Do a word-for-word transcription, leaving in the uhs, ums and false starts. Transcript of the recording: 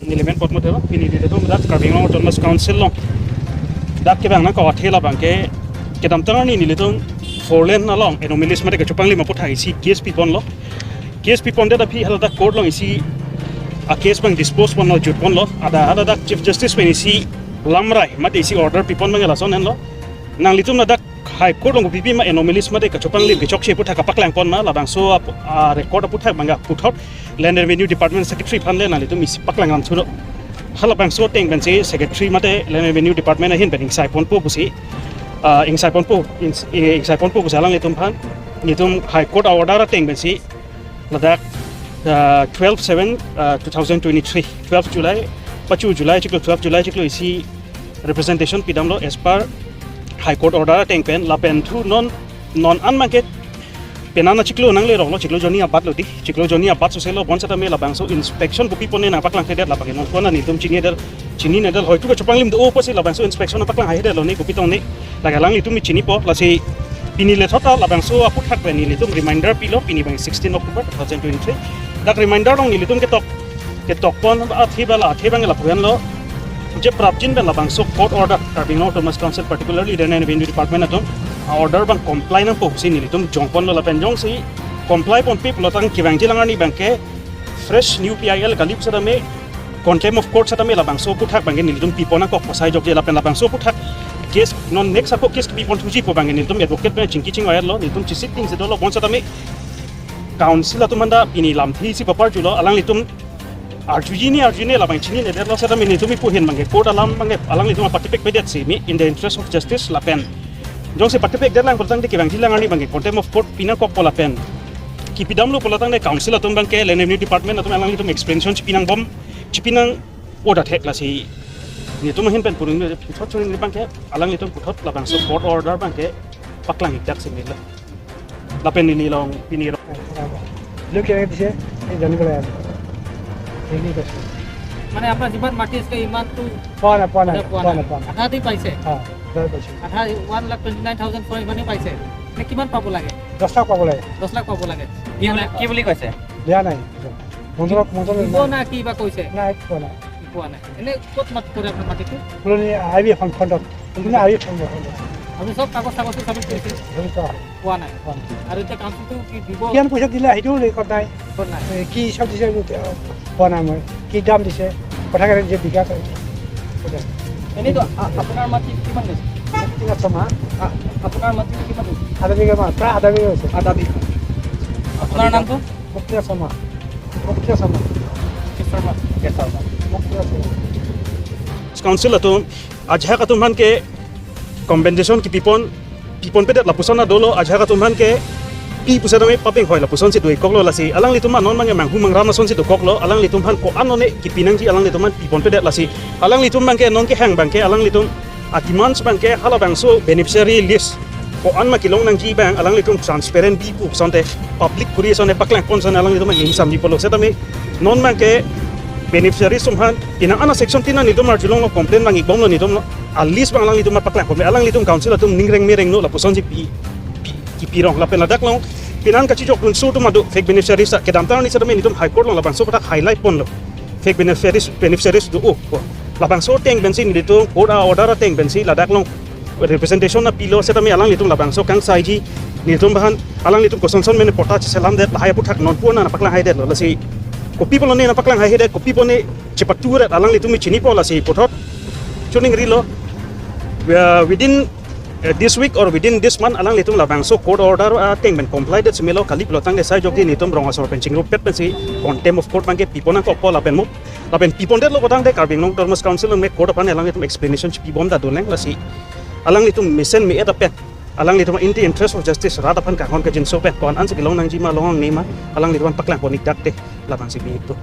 Nelimen pot mate lo, pini nelitum dak Karbi Anglong Autonomous Council along dak kevang nangkok athe labang ke kedamtang arni nelitum four lane along anomalies mate kachopanglim aphuthak isi case piponlo. Case pipondet aphi hala dak court along isi a case abang dispose ponlo, jut ponlo. Ada ada dak Chief Justice pen isi lamrai mate isi order pipon abang lason henlo. Nanglitum ladak High Court along kopi pi ma anomalies mate kachopanglim kechokche aphuthak kapaklang pon ma, labangso ap-, a record aphuthak abang puthot Land Revenue Department Secretary aphan le nanglitum isi paklang ram thulo. Halabangso ateng pensi Secretary mate Land Revenue Department ahin pen ingsai ponpo pusi, ah, ingsai ponpo, ings-, eh, ingsai ponpo pusi alanglitum aphan nelitum High Court order ateng pensi ladak, ah, twelve seven, ah, two thousand twenty-three, twelve July, pachu July chiklo, twelve July chiklo isi representation pidamlo as per High Court order ateng pen. Lapen thu non, non an abang ke penang achiklo nangleroklo, chiklo jonni abat lo di, chiklo jonni abat soselo. Bonsetame labangso inspection kopi pone nangpaklangkledet labang ke non kona nelitum chininedet, chininedetlo, hoitu kachopanglim do-o pusi labangso inspection nangpaklang haihedetlo ne kopi tong ne. Lake alanglitum chinipo, lasi pini lethot ta labangso aphuthak pen nelitum reminder pilo, pini abang sixteen October two thousand twenty-three. Dak reminder along nelitum ketok, ketok pon athe abang, athe abang lapu henlo. Je prapjin pen labangso court order, Karbi Anglong Autonomous Council, particularly Land Revenue Department atum a order abang comply nangpo pusi nelitum jong ponlo, lapen jongsi comply ponpe pulotangte kevangji alang arni abang ke fresh new P I L kali pusetame contempt of court setame labangso aphuthak abang ke nelitum pipon nangkok asai jokje, lapen labangso aphuthak case non next ako case pipon thuji pu abang ke nelitum advocate pen chingki chingvai lo, nelitum chesik ding si dolo. Bonsetame council atum aphan ta pini lamthe isi paparjulo, alanglitum arjuji ne arjuji ne labang chininedetlo setame nelitum ipu ahin abang ke court alam abang ke alanglitum apatipek pedet si mi in the interest of justice lapen jongsi patipekdet lang pulotangte kevangji alang arni abang ke contempt of court pi nangkokpo lapen kipidamlo pulotangte council atum abang ke Land Revenue Department atum alanglitum explanation chipi nangbom, chipi nang-oda thek, lasi nelitum ahin pen purung ne puthot chuning abang ke alanglitum puthot labangso court order abang ke paklang ik dak si mila. Lapen neli along pini lo. Lo kira bisa, eh, jani boleh. Ini kasih. মানে আপোনাৰ যিমান মাটি আছে ইমানটো পোৱা নাই, পোৱা নাই, মানে পোৱা পোৱা নাই। নাই, পোৱা নাই। আধা দি পাইছে? হা, আধা পাইছো। আধা, one lakh twenty nine thousand four ইমানেই পাইছে। মানে কিমান পাব লাগে? দহ লাখ পাব লাগে। দহ লাখ পাব লাগে। কি বুলি, কি বুলি কৈছে? দিয়া নাই। মণ্ডলক, মণ্ডলক দিব নাই। না কি বা কৈছে? নাই, পোৱা নাই। পোৱা নাই। এনে ক'ত মাটি পৰে আপোনাৰ মাটিটো? ফুলনি আই বি এখন খণ্ডত। ফুলনি আই বি এখন খণ্ডত। আপুনি চব কাগজ চাগজ চাবমিট কৰিছে? ধৰি থোৱা। পোৱা নাই। পোৱা নাই। আৰু এতিয়া কাউন্সিলটো কি দিব? কিমান পইচা দিলে সেইটোও ৰেকৰ্ড নাই। ৰেকৰ্ড নাই। এ, কি হিচাপ দিছে সেইটো পোৱা নাই মই। কি দাম দিছে? কথা কাৰণে যে বিঘা এনেইতো আ-, আপোনাৰ মাটি কিমান লৈছে? মাটি কিনা ছমাহ। আ-, আপোনাৰ মাটি কিমান লৈছে? আধা বিঘা মান, প্ৰায় আধা বিঘা হৈছে। আধা বিঘা। আপোনাৰ নামটো? মুক্তিয়া শৰ্মা। মুক্তিয়া শৰ্মা। মুক্তিয়া শৰ্মা। মুক্তিয়া শৰ্মা। মুক্তিয়া Sharma. Council atum ajahak atum aphan ke compensation kipipon, piponpedet lapuson ta dolo, ajahak atum aphan ke pi pusetame papeng hoi lapusonsi do-ik koklo, lasi alanglitum non abang ke manghu mangram asonsi dokoklo, alanglitum aphan ko-an lone kipi nangji alanglitum aphan piponpedet, lasi alanglitum abang ke non kehang abang ke alanglitum a-demands abang ke halabangso beneficiary list ko-an ma kelong nangji abang alanglitum transparent bi pu asonte, public kuri asonte paklang pon asonte alanglitum aphan ning samji pulo setame non abang ke beneficiaries atum aphan penang an a-section tin an nelitum arjulonglo, complaint abang ikbomlo nelitum, a-list abang alanglitum aphan paklang pon, alanglitum council atum ning reng me reng no lapusonsi pi, pi, kipirong. Lapen ladak along penang kachijok dunso atum ado fake beneficiaries ta, kedamtang arni setame nelitum High Court along labangso aphuthak highlight ponlo. Fake beneficiaries, beneficiaries do-o. Labangso ateng pensi nelitum court a-order ateng pensi ladak along representation ta pilo setame alanglitum labangso kangsaiji, nelitum aphan alanglitum kosonson mene patta cheselamdet lahai aphuthak non puna nangpaklang haidetlo, lasi kopi pulo ne nangpaklang haihedet, kopi pone chepaturet alanglitum chinipo, lasi puthot chuning rilo, uh, within, uh, this week or within this month alanglitum labangso court order ateng pen comply det si melo, kali pulotangte sai jokdi nelitum rong asor pen chingrumpet pensi contempt of court abang ke pipon nangkokpo lapen mo lapen pipondetlo pulotangte Karbi Anglong Autonomous Council along me court aphan alanglitum explanation chipibom ta dolang, lasi alanglitum mesen me-et apen alanglitum in the interest of justice rat aphan kanghon kangjinso pen ko-an ansi kelong nangji ma, longnang ne ma, alanglitum aphan paklang pon-ik dak te labangsi pi-ikpo.